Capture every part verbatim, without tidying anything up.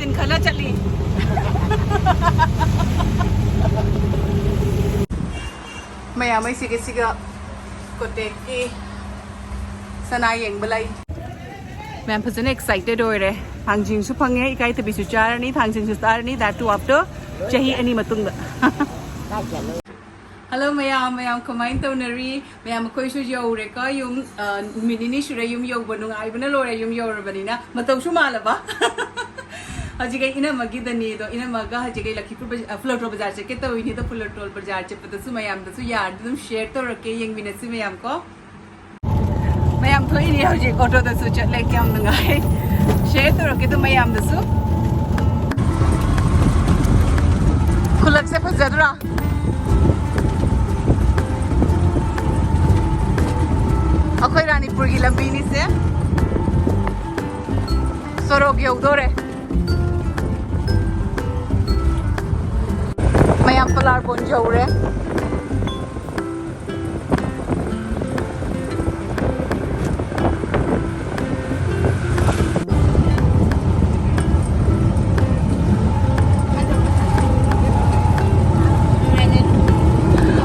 ꯇꯤꯟꯈꯠꯂ ꯆꯠꯂꯤ꯫ ꯃꯌꯥꯝ ꯑꯩꯁꯤꯒ ꯁꯤꯒ ꯀꯣꯇꯦꯛꯀꯤ ꯁꯅꯥ ꯌꯦꯡꯕ ꯂꯩ꯫ ꯃꯌꯥꯝ ꯐꯖꯅ excited ꯑꯣꯏꯔꯦ꯫ ꯊꯥꯡꯖꯤꯡꯁꯨ ꯐꯪꯉꯦ, ꯏꯀꯥꯏꯊꯕꯤꯁꯨ ꯆꯥꯔꯅꯤ, ꯊꯥꯡꯖꯤꯡꯁꯨ ꯆꯥꯔꯅꯤ, that too after ꯆꯍꯤ ꯑꯅꯤ ꯃꯇꯨꯡꯗ꯫ ꯍꯜꯂꯣ ꯃꯌꯥꯝ, ꯃꯌꯥꯝ ꯀꯃꯥꯏꯅ ꯇꯧꯅꯔꯤ? ꯃꯌꯥꯝ ꯑꯩꯈꯣꯏꯁꯨ ꯌꯧꯔꯦꯀꯣ ꯌꯨꯝ꯫ ꯑ, ꯅꯨꯃꯤꯠ ꯅꯤꯅꯤ ꯁꯨꯔꯦ ꯌꯨꯝ ꯌꯧꯕ, ꯅꯨꯡꯉꯥꯏꯕꯅ ꯂꯣꯏꯔꯦ ꯌꯨꯝ ꯌꯧꯔꯕꯅꯤꯅ꯫ ꯃꯇꯧꯁꯨ ꯃꯥꯜꯂꯕ꯫ ꯍꯧꯖꯤꯛ ꯑꯩ ꯏꯅꯝꯃꯒꯤꯗꯅꯤ ꯑꯗꯣ, ꯏꯅꯝꯃꯒ ꯍꯧꯖꯤꯛ ꯑꯩ ꯂꯛꯈꯤꯄꯨꯔ ꯕꯖꯥ-, ꯑ, ꯐꯨꯂꯣꯇꯣ ꯕꯖꯥꯔ ꯆꯠꯀꯦ ꯇꯧꯔꯤꯅꯤ ꯑꯗꯣ, ꯐꯨꯂꯣꯇꯣ ꯕꯖꯥꯔ ꯆꯠꯄꯗꯁꯨ ꯃꯌꯥꯝꯗꯁꯨ ꯌꯥꯔꯗꯤ ꯑꯗꯨꯝ share ꯇꯧꯔꯛꯀꯦ, ꯌꯦꯡꯃꯤꯟꯅꯁꯤ ꯃꯌꯥꯝ ꯀꯣ꯫ ꯃꯌꯥꯝ ꯊꯣꯛꯏꯅꯦ ꯍꯧꯖꯤꯛ, ꯑꯣꯇꯣꯗꯁꯨ ꯆꯠꯂꯦ, ꯀꯌꯥꯝ ꯅꯨꯡꯉꯥꯏ꯫ Share ꯇꯧꯔꯛꯀꯦ ꯑꯗꯨꯝ ꯃꯌꯥꯝꯗꯁꯨ꯫ ꯈꯨꯜꯂꯛꯁꯦ ꯐꯖꯗ꯭ꯔꯥ? ꯑꯩꯈꯣꯏ ꯔꯥꯅꯤꯄꯨꯔꯒꯤ ꯂꯝꯕꯤꯅꯤꯁꯦ꯫ ꯁꯣꯔꯣꯛ ꯌꯧꯗꯣꯔꯦ꯫ ꯃꯌꯥꯝ ꯄꯂꯥꯔꯕꯣꯟ ꯌꯧꯔꯦ꯫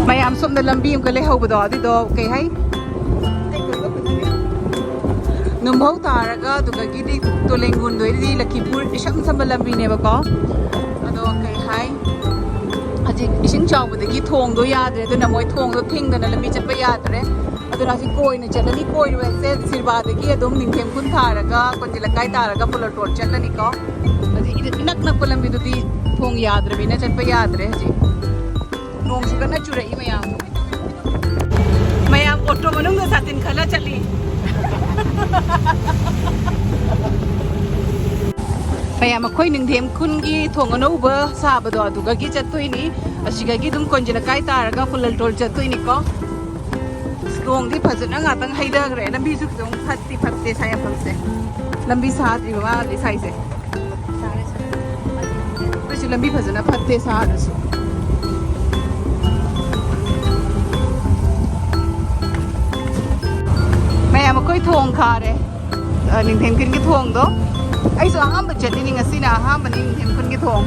ꯃꯌꯥꯝ ꯁꯣꯝꯗ ꯂꯝꯕꯤ ꯑꯃꯒ ꯂꯩꯍꯧꯕꯗꯣ, ꯑꯗꯨꯗꯣ ꯀꯩ ꯍꯥꯏ? ꯅꯨꯡꯐꯧ ꯇꯥꯔꯒ ꯑꯗꯨꯗꯒꯤꯗꯤ ꯇꯣꯂꯦꯡꯒꯨꯟꯗꯣꯏꯗꯤ ꯂꯛꯈꯤꯄꯨꯔ ꯏꯁꯝ ꯁꯝꯕ ꯂꯝꯕꯤꯅꯦꯕꯀꯣ꯫ ꯑꯗꯣ ꯀꯩ ꯍꯥꯏ, ꯍꯧꯖꯤꯛ ꯏꯁꯤꯡ ꯆꯥꯎꯕꯗꯒꯤ ꯊꯣꯡꯗꯣ ꯌꯥꯗ꯭ꯔꯦ, ꯑꯗꯨꯅ ꯃꯣꯏ ꯊꯣꯡꯗꯣ ꯊꯤꯡꯗꯅ ꯂꯝꯕꯤ ꯆꯠꯄ ꯌꯥꯗ꯭ꯔꯦ꯫ ꯑꯗꯨꯅ ꯍꯧꯖꯤꯛ ꯀꯣꯏꯅ ꯆꯠꯂꯅꯤ, ꯀꯣꯏꯔꯨꯔꯁꯦ꯫ ꯁꯤꯔꯕꯥꯗꯒꯤ ꯑꯗꯨꯝ ꯅꯤꯡꯊꯦꯝ ꯈꯨꯟ ꯊꯥꯔꯒ ꯀꯣꯟꯖꯤꯂꯀꯥꯏ ꯇꯥꯔꯒ ꯐꯨꯂꯇꯣꯜ ꯆꯠꯂꯅꯤꯀꯣ꯫ ꯍꯧꯖꯤꯛ ꯏꯅꯛ ꯅꯛꯄ ꯂꯝꯕꯤꯗꯨꯗꯤ ꯊꯣꯡ ꯌꯥꯗ꯭ꯔꯕꯅꯤꯅ ꯆꯠꯄ ꯌꯥꯗ꯭ꯔꯦ ꯍꯧꯖꯤꯛ꯫ ꯅꯣꯡꯁꯨ ꯀꯟꯅ ꯆꯨꯔꯛꯏ ꯃꯌꯥꯝ꯫ ꯃꯌꯥꯝ ꯑꯣꯇꯣ ꯃꯅꯨꯡꯗ ꯁꯥꯇꯤꯟ ꯈꯜꯂ ꯆꯠꯂꯤ꯫ ꯃꯌꯥꯝ ꯑꯩꯈꯣꯏ ꯅꯤꯡꯊꯦꯝ ꯈꯨꯟꯒꯤ ꯊꯣꯡ ꯑꯅꯧꯕ ꯁꯥꯕꯗꯣ ꯑꯗꯨꯗꯒꯤ ꯆꯠꯇꯣꯏꯅꯤ꯫ ꯑꯁꯤꯗꯒꯤ ꯑꯗꯨꯝ ꯀꯣꯟꯖꯤꯂꯀꯥꯏ ꯇꯥꯔꯒ ꯐꯨꯂꯇꯣꯜ ꯆꯠꯇꯣꯏꯅꯤꯀꯣ꯫ ꯅꯣꯡꯗꯤ ꯐꯖꯅ ꯉꯥꯛꯇꯪ ꯍꯩꯊꯈ꯭ꯔꯦ꯫ ꯂꯝꯕꯤꯁꯨ ꯈꯤꯇꯪ ꯐꯠꯇꯤ ꯐꯠꯇꯦ ꯁ꯭ꯋꯥꯏ ꯃꯐꯝꯁꯦ꯫ ꯂꯝꯕꯤ ꯁꯥꯗ꯭ꯔꯤꯕ ꯃꯥꯜꯂꯦ ꯁ꯭ꯋꯥꯏꯁꯦ꯫ ꯑꯩꯈꯣꯏꯁꯨ ꯂꯝꯕꯤ ꯐꯖꯅ ꯐꯠꯇꯦ ꯁꯥꯔꯁꯨ꯫ ꯃꯌꯥꯝ ꯑꯩꯈꯣꯏ ꯊꯣꯡ ꯈꯥꯔꯦ꯫ ꯑ, ꯅꯤꯡꯊꯦꯝ ꯈꯨꯟꯒꯤ ꯊꯣꯡꯗꯣ꯫ ꯑꯩꯁꯨ ꯑꯍꯥꯟꯕ ꯆꯠꯂꯤꯅꯤ, ꯉꯁꯤꯅ ꯑꯍꯥꯟꯕꯅꯤ ꯅꯤꯡꯊꯦꯝ ꯈꯨꯟꯒꯤ ꯊꯣꯡ꯫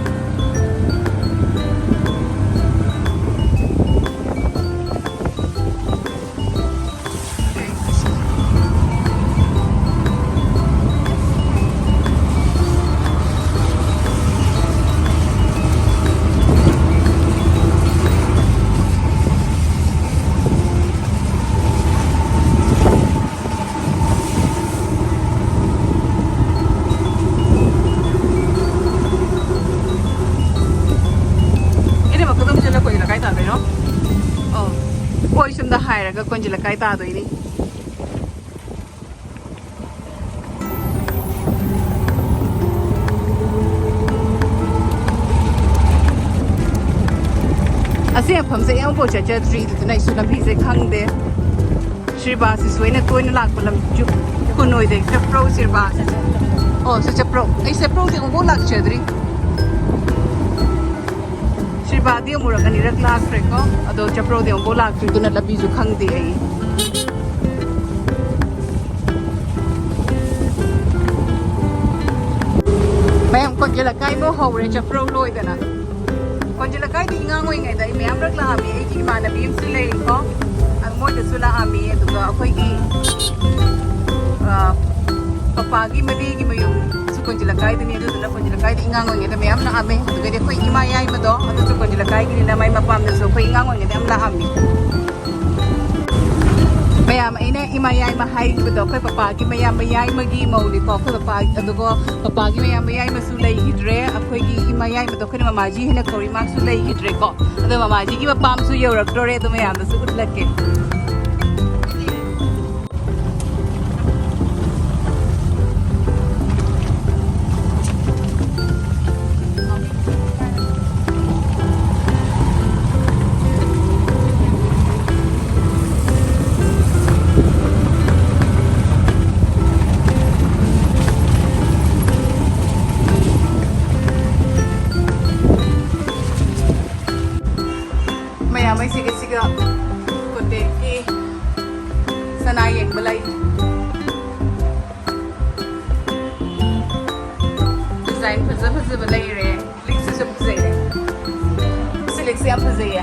ꯏꯅꯦꯃ, ꯀꯗꯣꯝ ꯆꯠꯂ ꯀꯣꯏ ꯂꯩꯀꯥꯏ ꯇꯥꯗꯣꯏꯅꯣ? ꯑꯣ, ꯀꯣꯏ ꯁꯨꯝꯗ ꯍꯥꯏꯔꯒ ꯀꯣꯟꯖꯤ ꯂꯩꯀꯥꯏ ꯇꯥꯗꯣꯏꯅꯤ꯫ ꯑꯁꯤ ꯃꯐꯝꯁꯦ ꯑꯃꯨꯛꯐꯥꯎ ꯆꯠꯆꯗ꯭ꯔꯤ, ꯑꯗꯨꯗꯨꯅ ꯑꯩꯁꯨ ꯂꯝꯕꯤꯁꯦ ꯈꯪꯗꯦ꯫ ꯁꯤꯔꯕꯥꯁꯤꯁꯨ ꯑꯩꯅ ꯇꯣꯏꯅ ꯂꯥꯛꯄ ꯂꯝ, ꯖꯨ-, ꯈꯨꯟ ꯑꯣꯏꯗꯦ, ꯆꯠꯄ꯭ꯔꯣ ꯁꯤꯔꯕꯥꯁꯤꯁꯨ? ꯑꯣ, ꯁꯤ ꯆꯠꯄ꯭ꯔꯣ? ꯑꯩ ꯆꯠꯄ꯭ꯔꯣꯗꯤ ꯑꯃꯨꯛꯐꯥꯎ ꯂꯥꯛꯆꯗ꯭ꯔꯤ꯫ ꯁꯤꯔꯕꯥꯗꯤ ꯑꯃꯨꯔꯛ ꯑꯅꯤꯔꯛ ꯂꯥꯛꯈ꯭ꯔꯦꯀꯣ, ꯑꯗꯣ ꯆꯠꯄ꯭ꯔꯣꯗꯤ ꯑꯃꯨꯛꯐꯥꯎ ꯂꯥꯛꯇ꯭ꯔꯤ, ꯑꯗꯨꯅ ꯂꯝꯕꯤꯁꯨ ꯈꯪꯗꯦ ꯑꯩ꯫ ꯃꯌꯥꯝ ꯀꯣꯟꯖꯦ ꯂꯩꯀꯥꯏꯕꯨ ꯍꯧꯔꯦ, ꯆꯠꯄ꯭ꯔꯣ ꯂꯣꯏꯗꯅ꯫ ꯀꯣꯟꯖꯦ ꯂꯩꯀꯥꯏꯗꯤ ꯑꯉꯥꯡ ꯑꯣꯏꯔꯤꯉꯩꯗ ꯑꯩ ꯃꯌꯥꯝꯔꯛ ꯂꯥꯛꯑꯝꯃꯤ꯫ ꯑꯩꯒꯤ ꯏꯃꯥꯟꯅꯕꯤ ꯑꯃꯁꯨ ꯂꯩꯔꯤꯀꯣ, ꯑꯗꯨ ꯃꯣꯏꯗꯁꯨ ꯂꯥꯛꯑꯝꯃꯤ꯫ ꯑꯗꯨꯒ ꯑꯩꯈꯣꯏꯒꯤ, ꯑ, ꯄꯄꯥꯒꯤ ꯃꯅꯦꯒꯤ ꯃꯌꯨꯝꯁꯨ ꯀꯣꯟꯖꯦ ꯂꯩꯀꯥꯏꯗꯅꯤ꯫ ꯑꯗꯨꯗꯨꯅ ꯀꯣꯟꯖꯦ ꯂꯩꯀꯥꯏꯗ ꯑꯉꯥꯡ ꯑꯣꯏꯔꯤꯉꯩꯗ ꯃꯌꯥꯝ ꯂꯥꯛꯑꯝꯃꯦ꯫ ꯑꯗꯨꯒꯗꯤ ꯑꯩꯈꯣꯏ ꯏꯃꯥ ꯌꯥꯏꯃꯗꯣ, ꯑꯗꯨꯁꯨ ꯀꯣꯟꯖꯦ ꯂꯩꯀꯥꯏꯒꯤꯅꯤꯅ ꯃꯥꯏ ꯃꯄꯥꯝꯗꯁꯨ ꯑꯩꯈꯣꯏ ꯑꯉꯥꯡ ꯑꯣꯏꯔꯤꯉꯩꯗ ꯌꯥꯝ ꯂꯥꯛꯑꯝꯃꯤ꯫ ꯃꯌꯥꯝ, ꯑꯩꯅ ꯏꯃꯥ ꯌꯥꯏꯃ ꯍꯥꯏꯈꯤꯕꯗꯣ ꯑꯩꯈꯣꯏ ꯄꯄꯥꯒꯤ ꯃꯌꯥꯝ ꯃꯌꯥꯏꯃꯒꯤ ꯃꯧꯅꯤꯀꯣ꯫ ꯑꯩꯈꯣꯏ ꯄꯄꯥ, ꯑꯗꯨꯒ ꯄꯄꯥꯒꯤ ꯃꯌꯥꯝ ꯃꯌꯥꯏꯃꯁꯨ ꯂꯩꯈꯤꯗ꯭ꯔꯦ꯫ ꯑꯩꯈꯣꯏꯒꯤ ꯏꯃꯥ ꯌꯥꯏꯃꯗꯣ ꯑꯩꯈꯣꯏꯅ ꯃꯃꯥꯖꯤ ꯍꯥꯏꯅ ꯀꯧꯔꯤ, ꯃꯥꯁꯨ ꯂꯩꯈꯤꯗ꯭ꯔꯦꯀꯣ꯫ ꯑꯗꯣ ꯃꯃꯥꯖꯤꯒꯤ ꯃꯄꯥꯝꯁꯨ ꯌꯧꯔꯛꯇꯣꯔꯦ, ꯑꯗꯣ ꯃꯌꯥꯝꯗꯁꯨ ꯎꯠꯂꯛꯀꯦ꯫ ꯃꯌꯥꯝ, ꯑꯩꯁꯦ ꯉꯁꯤꯒ ꯀꯣꯇꯦꯛꯀꯤ ꯁꯅꯥ ꯌꯦꯡꯕ ꯂꯩ꯫ ꯐꯖ ꯐꯖꯕ ꯂꯩꯔꯦ꯫ ꯂꯤꯛꯁꯤꯁꯨ ꯐꯖꯩꯌꯦ꯫ ꯁꯤ ꯂꯤꯛꯁꯤ ꯌꯥꯝ ꯐꯖꯩꯌꯦ꯫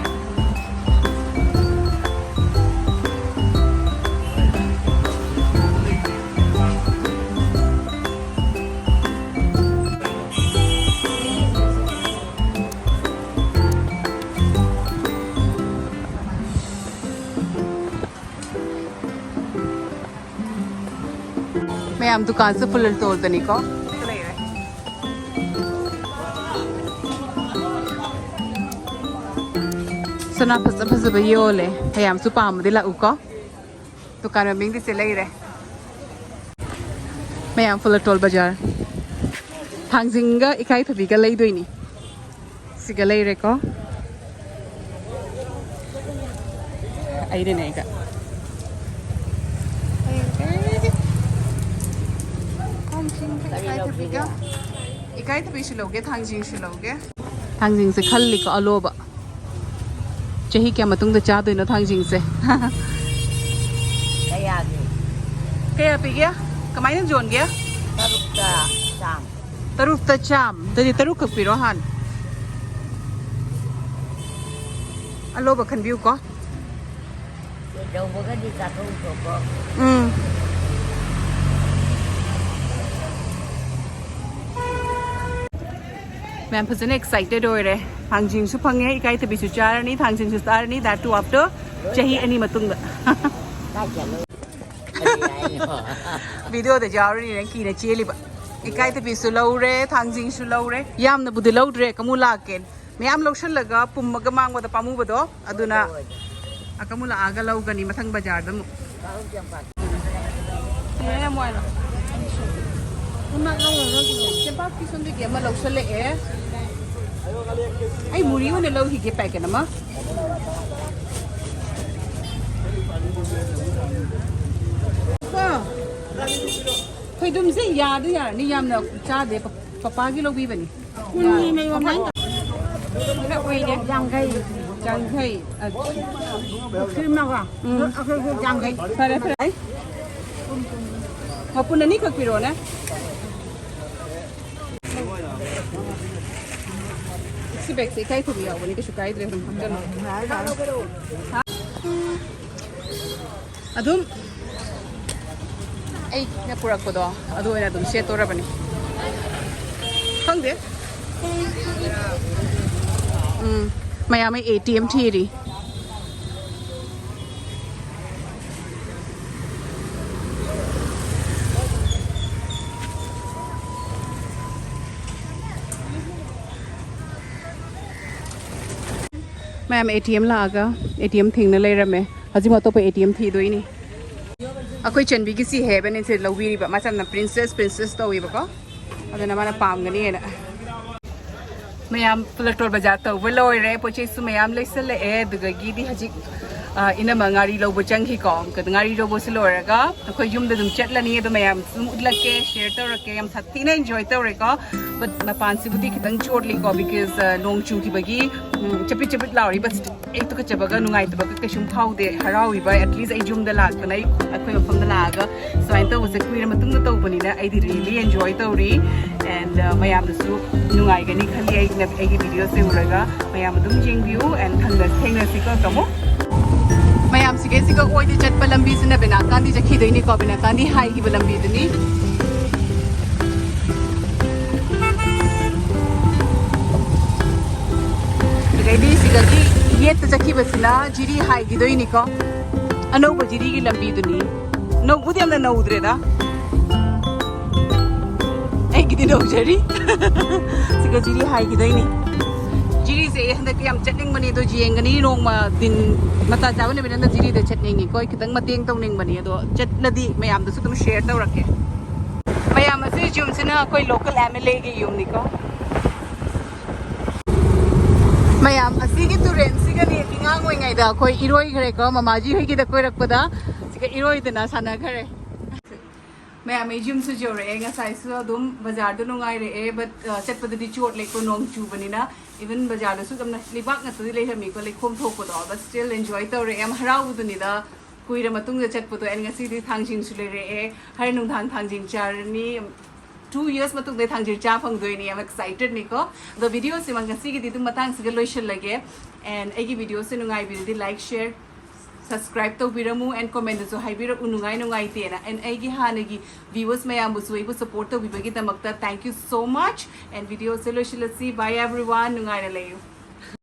ꯃꯌꯥꯝ ꯗꯨꯀꯥꯟꯁꯦ ꯐꯨꯜ ꯇꯣꯜꯗꯅꯤꯀꯣ꯫ ꯁꯅꯥ ꯐꯖ ꯐꯖꯕ ꯌꯣꯜꯂꯦ꯫ ꯃꯌꯥꯝꯁꯨ ꯄꯥꯝꯃꯗꯤ ꯂꯥꯛꯎꯀꯣ꯫ ꯗꯨꯀꯥꯟ ꯃꯃꯤꯡꯗꯤ ꯁꯤ ꯂꯩꯔꯦ꯫ ꯃꯌꯥꯝ ꯐꯨꯜ ꯇꯣꯜ ꯕꯖꯥꯔ꯫ ꯊꯥꯡꯖꯤꯡꯒ ꯏꯀꯥꯏꯊꯕꯤꯒ ꯂꯩꯗꯣꯏꯅꯤ꯫ ꯁꯤꯒ ꯂꯩꯔꯦꯀꯣ꯫ ꯑꯩꯗꯅꯦ ꯑꯩꯒ꯫ ꯊꯥꯡꯖꯤꯡꯒ ꯏꯀꯥꯏꯊꯕꯤꯒ꯫ ꯏꯀꯥꯏꯊꯕꯤꯁꯨ ꯂꯧꯒꯦ, ꯊꯥꯡꯖꯤꯡꯁꯨ ꯂꯧꯒꯦ꯫ ꯊꯥꯡꯖꯤꯡꯁꯦ ꯈꯜꯂꯤꯀꯣ, ꯑꯂꯣꯕ꯫ ꯆꯍꯤ ꯀꯌꯥ ꯃꯇꯨꯡꯗ ꯆꯥꯗꯣꯏꯅꯣ ꯊꯥꯡꯖꯤꯡꯁꯦ? ꯀꯌꯥꯒꯤ? ꯀꯌꯥ ꯄꯤꯒꯦ? ꯀꯃꯥꯏꯅ ꯌꯣꯟꯒꯦ? ꯇꯔꯨꯛꯇ ꯆꯥꯝ꯫ ꯇꯔꯨꯛꯇ ꯆꯥꯝ꯫ ꯑꯗꯨꯗꯤ ꯇꯔꯨꯛ ꯈꯛ ꯄꯤꯔꯣ ꯍꯥꯟꯅ꯫ ꯑꯂꯣꯕ ꯈꯟꯕꯤꯌꯨꯀꯣ꯫ ꯀꯩꯗꯧꯕꯒꯗꯤ ꯆꯥꯊꯣꯛꯎꯆꯣꯀꯣ꯫ ꯎꯝ꯫ ꯃꯌꯥꯝ ꯐꯖꯅ ꯑꯦꯛꯁꯥꯏꯇꯦꯗ ꯑꯣꯏꯔꯦ꯫ ꯊꯥꯡꯖꯤꯡꯁꯨ ꯐꯪꯉꯦ, ꯏꯀꯥꯏꯊꯕꯤꯁꯨ ꯆꯥꯔꯅꯤ, ꯊꯥꯡꯖꯤꯡꯁꯨ ꯆꯥꯔꯅꯤ, that too after ꯆꯍꯤ ꯑꯅꯤ ꯃꯇꯨꯡꯗ꯫ ꯀꯥꯏ ꯆꯠꯂꯣꯏ? ꯀꯔꯤ ꯍꯥꯏꯅꯣ? ꯚꯤꯗꯤꯑꯣꯗ ꯌꯥꯎꯔꯤꯅꯦꯅ ꯀꯤꯅ ꯆꯦꯜꯂꯤꯕ꯫ ꯏꯀꯥꯏꯊꯕꯤꯁꯨ ꯂꯧꯔꯦ, ꯊꯥꯡꯖꯤꯡꯁꯨ ꯂꯧꯔꯦ꯫ ꯌꯥꯝꯅꯕꯨꯗꯤ ꯂꯧꯗ꯭ꯔꯦ, ꯀꯃꯨ ꯂꯥꯛꯀꯦ꯫ ꯃꯌꯥꯝ ꯂꯧꯁꯜꯂꯒ ꯄꯨꯝꯃꯒ ꯃꯥꯡꯕꯗ ꯄꯥꯝꯃꯨꯕꯗꯣ, ꯑꯗꯨꯅ ꯑꯀꯃꯨ ꯂꯥꯛꯑꯒ ꯂꯧꯒꯅꯤ ꯃꯊꯪ ꯕꯖꯥꯔꯗ ꯑꯃꯨꯛ꯫ ꯑꯦ, ꯌꯥꯝ ꯋꯥꯏ꯫ ꯏꯃꯥ, ꯂꯧꯔꯣ, ꯂꯧꯔꯣ꯫ ꯆꯦꯕꯥꯛꯀꯤ ꯁꯣꯝꯗꯒꯤ ꯑꯃ ꯂꯧꯁꯜꯂꯛꯑꯦ꯫ ꯑꯩ ꯃꯨꯔꯤ ꯑꯣꯏꯅ ꯂꯧꯈꯤꯒꯦ ꯄꯦꯀꯦꯠ ꯑꯃ꯫ ꯀꯣ? ꯈꯣꯏꯗꯨꯝꯁꯦ ꯌꯥꯗꯤ ꯌꯥꯔꯅꯤ, ꯌꯥꯝꯅ ꯆꯥꯗꯦ꯫ ꯄ-, ꯄꯄꯥꯒꯤ ꯂꯧꯕꯤꯕꯅꯤ꯫ ꯀꯨꯟꯒꯤ ꯃꯌꯣꯝ ꯅꯪ? ꯈꯔ ꯑꯣꯏꯔꯦ꯫ ꯌꯥꯡꯈꯩ꯫ ꯌꯥꯡꯈꯩ꯫ ꯑ, ꯄꯨꯈ꯭ꯔꯤ ꯑꯃꯒ꯫ ꯎꯝ꯫ ꯑꯩꯈꯣꯏꯁꯨ ꯌꯥꯡꯈꯩ꯫ ꯐꯔꯦ, ꯐꯔꯦ꯫ ꯃꯄꯨꯟ ꯑꯅꯤꯈꯛ ꯄꯤꯔꯛꯑꯣꯅꯦ꯫ ꯕꯦꯛꯁꯦ ꯏꯀꯥꯏ ꯈꯨꯕꯤ ꯌꯥꯎꯕꯅꯤ, ꯀꯩꯁꯨ ꯀꯥꯏꯗ꯭ꯔꯦ, ꯑꯗꯨꯝ ꯍꯥꯞꯆꯜꯂꯣ꯫ ꯑꯗꯨꯝ ꯑꯩꯅ ꯄꯨꯔꯛꯄꯗꯣ ꯑꯗꯨ ꯑꯣꯏꯅ ꯑꯗꯨꯝ ꯁꯦꯠꯇꯣꯔꯕꯅꯤ꯫ ꯈꯪꯗꯦ꯫ ꯎꯝ, ꯃꯌꯥꯝ ꯑꯦ ꯇꯤ ꯑꯦꯝ ꯊꯤꯔꯤ꯫ ꯃꯌꯥꯝ ꯑꯦ ꯇꯤ ꯑꯦꯝ ꯂꯥꯛꯑꯒ ꯑꯦ ꯇꯤ ꯑꯦꯝ ꯊꯤꯡꯅ ꯂꯩꯔꯝꯃꯦ꯫ ꯍꯧꯖꯤꯛ ꯑꯇꯣꯞꯄ ꯑꯦ ꯇꯤ ꯑꯦꯝ ꯊꯤꯗꯣꯏꯅꯤ꯫ ꯑꯩꯈꯣꯏ ꯆꯟꯕꯤꯒꯤ ꯁꯤ ꯍꯦꯕꯟꯁꯦ ꯂꯧꯕꯤꯔꯤꯕ, ꯃꯥ ꯆꯝꯅ ꯄ꯭ꯔꯤꯟꯁꯦꯁ ꯄ꯭ꯔꯤꯟꯁꯦꯁ ꯇꯧꯋꯦꯕꯀꯣ, ꯑꯗꯨꯅ ꯃꯥꯅ ꯄꯥꯝꯒꯅꯤꯅ꯫ ꯃꯌꯥꯝ ꯄꯨꯂꯇꯣꯔ ꯕꯖꯥꯔ ꯇꯧꯕ ꯂꯣꯏꯔꯦ, ꯄꯣꯠ ꯆꯩꯁꯨ ꯃꯌꯥꯝ ꯂꯩꯁꯜꯂꯛꯑꯦ꯫ ꯑꯗꯨꯗꯒꯤꯗꯤ ꯍꯧꯖꯤꯛ, ꯑ, ꯏꯅꯝꯃ ꯉꯥꯔꯤ ꯂꯧꯕ ꯆꯪꯈꯤꯀꯣ꯫ ꯉꯥꯔꯤ ꯂꯧꯕꯁꯨ ꯂꯣꯏꯔꯒ ꯑꯩꯈꯣꯏ ꯌꯨꯝꯗ ꯑꯗꯨꯝ ꯆꯠꯂꯅꯤ꯫ ꯑꯗꯣ ꯃꯌꯥꯝ ꯑꯗꯨꯝ ꯎꯠꯂꯛꯀꯦ, ꯁꯤꯌꯔ ꯇꯧꯔꯛꯀꯦ꯫ ꯌꯥꯝ ꯁꯥꯊꯤꯅ ꯏꯟꯖꯣꯏ ꯇꯧꯔꯦꯀꯣ꯫ But ꯃꯄꯥꯟꯁꯤꯕꯨꯗꯤ ꯈꯤꯇꯪ ꯆꯣꯠꯂꯤꯀꯣ, because, ꯑ, ꯅꯣꯡ ꯆꯨꯈꯤꯕꯒꯤ, ꯎꯝ, ꯆꯄꯤꯠ ꯆꯄꯤꯠ ꯂꯥꯎꯔꯤ꯫ But ꯑꯩ ꯇꯨꯀꯠꯆꯕꯒ ꯅꯨꯡꯉꯥꯏꯇꯕꯒ ꯀꯩꯁꯨꯝ ꯐꯥꯎꯗꯦ꯫ ꯍꯔꯥꯎꯔꯤꯕ, at least ꯑꯩ ꯌꯨꯝꯗ ꯂꯥꯛꯇꯅ ꯑꯩ, ꯑꯩꯈꯣꯏ ꯃꯐꯝꯗ ꯂꯥꯛꯑꯒ ꯁꯨꯃꯥꯏꯅ ꯇꯧꯕꯁꯦ ꯀꯨꯏꯔ ꯃꯇꯨꯡꯗ ꯇꯧꯕꯅꯤꯅ ꯑꯩꯗꯤ really enjoy ꯇꯧꯔꯤ꯫ And, uh, ꯃꯌꯥꯝꯗꯁꯨ ꯅꯨꯡꯉꯥꯏꯒꯅꯤ ꯈꯜꯂꯤ ꯑꯩꯅ, ꯑꯩꯒꯤ videoꯁꯦ ꯎꯔꯒ꯫ ꯃꯌꯥꯝ ꯑꯗꯨꯝ ꯌꯦꯡꯕꯤꯌꯨ and ꯊꯦꯡꯅ-, ꯊꯦꯡꯅꯁꯤꯀꯣ ꯇꯥꯃꯣ꯫ ꯃꯌꯥꯝ ꯁꯤꯒꯩꯁꯤꯒ ꯑꯣꯏꯗ ꯆꯠꯄ ꯂꯝꯕꯤꯁꯤꯅ ꯕꯤꯅꯥꯀꯥꯟꯗꯤ ꯆꯠꯈꯤꯗꯣꯏꯅꯤꯀꯣ, ꯕꯤꯅꯥꯀꯥꯟꯗꯤ ꯍꯥꯏꯈꯤꯕ ꯂꯝꯕꯤꯗꯨꯅꯤ꯫ ꯑꯗꯩꯗꯤ ꯁꯤꯗꯒꯤ ꯌꯦꯠꯇ ꯆꯠꯈꯤꯕꯁꯤꯅ ꯖꯤꯔꯤ ꯍꯥꯏꯈꯤꯗꯣꯏꯅꯤꯀꯣ, ꯑꯅꯧꯕ ꯖꯤꯔꯤꯒꯤ ꯂꯝꯕꯤꯗꯨꯅꯤ꯫ ꯅꯧꯕꯨꯗꯤ ꯌꯥꯝꯅ ꯅꯧꯗ꯭ꯔꯦꯗ꯫ ꯑꯩꯒꯤꯗꯤ ꯅꯧꯖꯔꯤ꯫ ꯁꯤꯒ ꯖꯤꯔꯤ ꯍꯥꯏꯈꯤꯗꯣꯏꯅꯤ꯫ ꯖꯤꯔꯤꯁꯦ ꯑꯩ ꯍꯟꯗꯛꯇꯤ ꯌꯥꯝ ꯆꯠꯅꯤꯡꯕꯅꯤ, ꯑꯗꯣ ꯌꯦꯡꯒꯅꯤ ꯅꯣꯡꯃ ꯗꯤꯟ ꯃꯇꯥ ꯆꯥꯕ ꯅꯨꯃꯤꯠ ꯑꯃꯗ ꯖꯤꯔꯤꯗ ꯆꯠꯅꯤꯡꯉꯤꯀꯣ꯫ ꯑꯩ ꯈꯤꯇꯪ ꯃꯇꯦꯡ ꯇꯧꯅꯤꯡꯕꯅꯤ, ꯑꯗꯣ ꯆꯠꯂꯗꯤ ꯃꯌꯥꯝꯗꯁꯨ ꯑꯗꯨꯝ ꯁꯤꯌꯔ ꯇꯧꯔꯛꯀꯦ꯫ ꯃꯌꯥꯝ, ꯑꯁꯤ ꯌꯨꯝꯁꯤꯅ ꯑꯩꯈꯣꯏ ꯂꯣꯀꯦꯜ ꯑꯦꯝ ꯑꯦꯜ ꯑꯦꯒꯤ ꯌꯨꯝꯅꯤꯀꯣ꯫ ꯃꯌꯥꯝ, ꯑꯁꯤꯒꯤ ꯇꯨꯔꯦꯟꯁꯤꯒꯅꯤ ꯑꯉꯥꯡ ꯑꯣꯏꯉꯩꯗ ꯑꯩꯈꯣꯏ ꯏꯔꯣꯏꯈ꯭ꯔꯦꯀꯣ, ꯃꯃꯥꯖꯤ ꯍꯣꯏꯒꯤꯗ ꯀꯣꯏꯔꯛꯄꯗ ꯁꯤꯒ ꯏꯔꯣꯏꯗꯅ ꯁꯥꯟꯅꯈ꯭ꯔꯦ꯫ ꯃꯌꯥꯝ, ꯑꯩ ꯌꯨꯝꯁꯨ ꯌꯧꯔꯛꯑꯦ꯫ ꯉꯁꯥꯏꯁꯨ ꯑꯗꯨꯝ ꯕꯖꯥꯔꯗꯣ ꯅꯨꯡꯉꯥꯏꯔꯛꯑꯦ, but, ꯑ, ꯆꯠꯄꯗꯗꯤ ꯆꯣꯠꯂꯦꯀꯣ, ꯅꯣꯡ ꯆꯨꯕꯅꯤꯅ꯫ Even ꯕꯖꯥꯔꯗꯁꯨ ꯌꯥꯝꯅ ꯂꯩꯕꯥꯛ ꯉꯥꯛꯇꯗꯤ ꯂꯩꯔꯝꯃꯤꯀꯣ, ꯂꯩꯈꯣꯝ ꯊꯣꯛꯄꯗꯣ, but still enjoy ꯇꯧꯔꯛꯑꯦ꯫ ꯌꯥꯝ ꯍꯔꯥꯎꯕꯗꯨꯅꯤꯗ, ꯀꯨꯏꯔ ꯃꯇꯨꯡꯗ ꯆꯠꯄꯗꯣ꯫ And ꯉꯁꯤꯗꯤ ꯊꯥꯡꯖꯤꯡꯁꯨ ꯂꯩꯔꯛꯑꯦ, ꯍꯣꯔꯦꯟ ꯅꯨꯡꯗꯥꯡ ꯊꯥꯡꯖꯤꯡ ꯆꯥꯔꯅꯤ꯫ Two years ꯃꯇꯨꯡꯗ ꯊꯥꯡꯖꯤꯡ ꯆꯥ ꯐꯪꯗꯣꯏꯅꯦ꯫ I'm excited ꯅꯤꯀꯣ꯫ ꯑꯗꯣ video ꯁꯤꯃ ꯉꯁꯤꯒꯤꯗꯤ ꯑꯗꯨꯝ ꯃꯇꯥꯡꯁꯤꯒ ꯂꯣꯏꯁꯤꯜꯂꯒꯦ꯫ And ꯑꯩꯒꯤ video say ꯅꯨꯡꯉꯥꯏꯕꯤꯔꯗꯤ like, share, subscribe ꯇꯧꯕꯤꯔꯝꯃꯨ and comment ꯁꯨ ꯍꯥꯏꯕꯤꯔꯛꯎ ꯅꯨꯡꯉꯥꯏ ꯅꯨꯡꯉꯥꯏꯇꯦꯅ꯫ And ꯑꯩꯒꯤ ꯍꯥꯟꯅꯒꯤ viewers ꯃꯌꯥꯝꯕꯨꯁꯨ ꯑꯩꯕꯨ support ꯇꯧꯕꯤꯕꯒꯤꯗꯃꯛꯇ thank you so much and video say ꯂꯣꯏꯁꯤꯜꯂꯁꯤ꯫ Bye everyone, ꯅꯨꯡꯉꯥꯏꯅ ꯂꯩꯌꯨ꯫